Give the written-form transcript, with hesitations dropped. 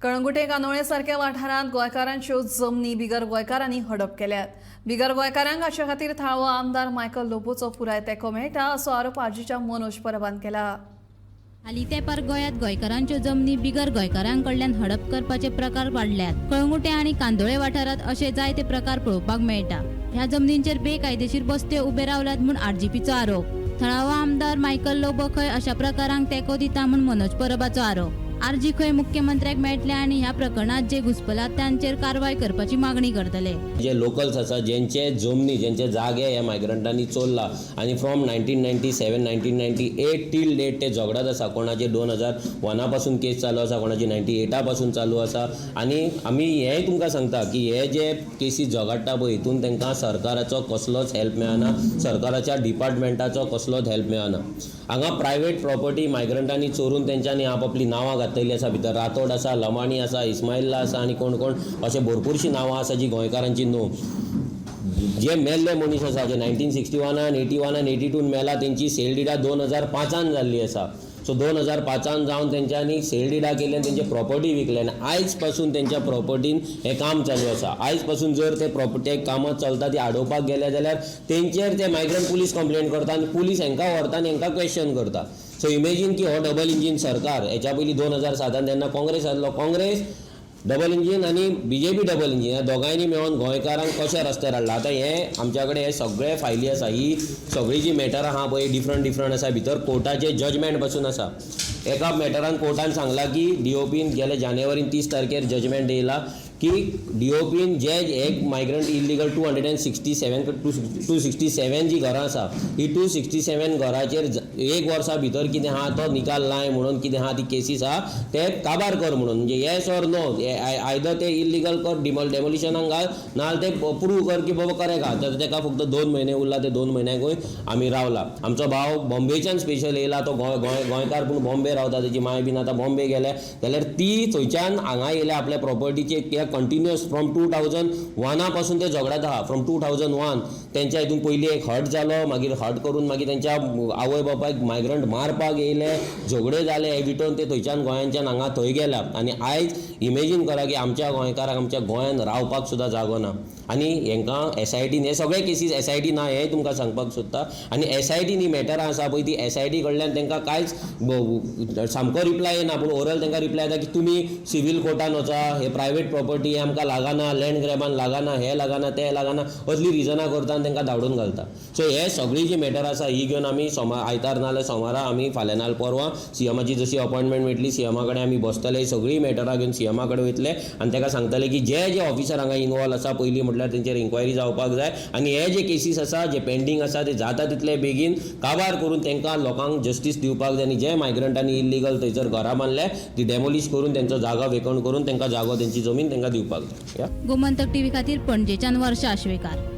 कळंगुटे कांदोळे सारक्या वाठारांत गोंयकारांच्यो जमनी बिगर गोंयकारांनी हडप केल्यात. बिगर गोंयकारांक हाचे खातीर थळावो आमदार मायकल लोबोचो पुराय तेंको मेळटा, असो आरोप आरजीच्या मनोज परबान केला. हालीं तेंपार गोंयांत गोंयकारांच्यो जमनी बिगर गोंयकारां कडल्यान हडप करपाचे प्रकार वाडल्यात. कळंगुटे आनी कांदोळे वाठारांत अशे जायते प्रकार पळोवपाक मेळटा. ह्या जमनींचेर बेकायदेशीर बस्त्यो उबे रावल्यात म्हूण आरजीपीचो आरोप. थळावो आमदार मायकल लोबो खंय अशा प्रकारांक तेंको दिता म्हूण मनोज परबाचो आरोप. आरजी खंय मुख्यमंत्र्याक मेळटले आनी ह्या प्रकरणांत जे घुस्पलात तांचेर कारवाय करपाची मागणी करतले. जे लोकल्स आसा, जेंचे जमनी, जेंचे जागे ह्या मायग्रंटांनी चोरला आनी from 1997, 1998 till date ते झगडत आसा. कोणाचे 2001 पासून केस चालू आसा, कोणाची 98 पासून चालू आसा. आनी आमी हेंय तुमकां सांगता की हे जे केसी झगडटा पळय, हितून तांकां सरकाराचो कसलोच हेल्प मेळना, सरकाराच्या डिपार्टमेंटाचो कसलोच हेल्प मेळना. हांगा प्रायवेट प्रॉपर्टी मायग्रंटांनी चोरून तेंच्यांनी आपआपली नांवां घातलेली आसा. भितर रातोड आसा, लमाणी आसा, इस्माइल्ला आसा आनी कोण कोण अशे भरपूरशीं नांवां आसा जी गोंयकारांची न्हू. जे मेल्ले मनीस आसा, जे 1961न, 81न, 82न मेला, तेंची सेल डिडा 2005न जाल्ली आसा. सो 2005न जावन तेंच्यांनी सेल डिडा केली आनी तेंचे प्रॉपर्टी विकले आनी आयज पासून तेंच्या प्रॉपर्टीन हें काम चालू आसा. आयज पासून जर ते प्रॉपर्टी कामां चलता ती आडोवपाक गेले जाल्यार तेंचेर ते मायग्रंट पुलीस कंप्लेन करता आनी पुलीस हेंकां व्हरता आनी हेंकां क्वेश्चन करता. सो इमेजीन की हो डबल इंजीन सरकार, हेच्या पयलीं 2007न जेन्ना काँग्रेस आसलो, काँग्रेस डबल इंजीन आनी बीजेपी डबल इंजीन, ह्या दोगांयनी मेळोन गोंयकारांक कशें रस्त्यार हाडलां. आतां हे आमच्या कडेन हे सगळे फायली आसा. ही सगळी जी मॅटरां आहा पळय, डिफरंट डिफरंट आसा. भितर कोर्टाचे जजमेंट पासून आसा. एका मॅटरान कोर्टान सांगलां की डीओपीन गेले जानेवारीन 30 तारखेर जजमेंट येयला की डीओपीन जे एक migrant illegal 267, 267 जी घरां आसा, ही 267 घराचेर एक वर्सा भितर कितें आहा तो निकाल लाय म्हणून, कितें आहा ती केसीस आहा ते काबार कर म्हणून. म्हणजे येस ऑर नो, आयदर ते इलिगल कर, डेमोलिशनाक घाल, नाजाल्यार ते प्रूव कर की बाबा करेक्ट आहा. तर तेका फक्त 2 म्हयने उरला. ते 2 म्हयन्याकूय आमी रावला. आमचो भाव बॉम्बेच्यान स्पेशल येयला. तो गोंय गोंय गोंयकार पूण बॉम्बे रावता. तेजी माय बीन आतां बॉम्बे गेल्या जाल्यार ती थंयच्यान हांगा येयल्या. आपल्या प्रॉपर्टीचे कंटिन्युअस फ्रॉम 2001 पासून ते झगडत आहा. फ्रॉम 2001 तेंच्या हितून पयलीं एक हट जालो. मागीर हट करून मागीर तेंच्या आवय बापायक मायग्रंट मारपाक येयले, झगडे जाले. हे विटोवन ते थंयच्यान गोंयांच्यान हांगा थंय गेल्या. आनी आयज इमेजीन करा की आमच्या गोंयकारांक आमच्या गोंयान रावपाक सुद्दां जागो ना. आनी हेंकां एसआयटीन हे सगळे केसीस एसआयटी ना, हें तुमकां सांगपाक सोदता. आनी एसआयटीन ही मॅटरां आसा पळय, ती एसआयटी कडल्यान तांकां कांयच सामको रिप्लाय येना, पूण ओरल तांकां रिप्लाय येता की तुमी सिवील कोर्टान वचा, हे प्रायवेट प्रॉपर्टी, हे आमकां लागना, लँड ग्रॅबान लागना, हें लागना, तें लागना, असली रिजनां करता आनी तांकां धाडून घालता. सो हे सगळी जी मॅटर आसा, ही घेवन आमी सोमार, आयतार नाजाल्यार सोमारा, आमी फाल्यां नाजाल्यार परवां सीएमाची जशी अपॉयंटमेंट मेळटली, सीएमा कडेन आमी बसतले. सगळी मॅटरां घेवन सीएमा कडेन वयतले आनी ताका सांगतले की जे जे ऑफिसर हांगा इनवॉल्व आसा, पयलीं म्हटल्यार तेंचेर इन्क्वायरी जावपाक जाय आनी हे जे केसीस आसा, जे पेंडींग आसा, ते जाता तितले बेगीन काबार करून तांकां लोकांक जस्टीस दिवपाक जाय आनी जे मायग्रंटांनी इल्लिगल थंयसर घरां बांदल्या ती डेमोलिश करून तेंचो जागो वेकंट करून तांकां जागो, तेंची जमीन तांकां दिवपाक जाय. गोमंतक टीव्ही खातीर पणजेच्यान वर्षा आश्वेकार.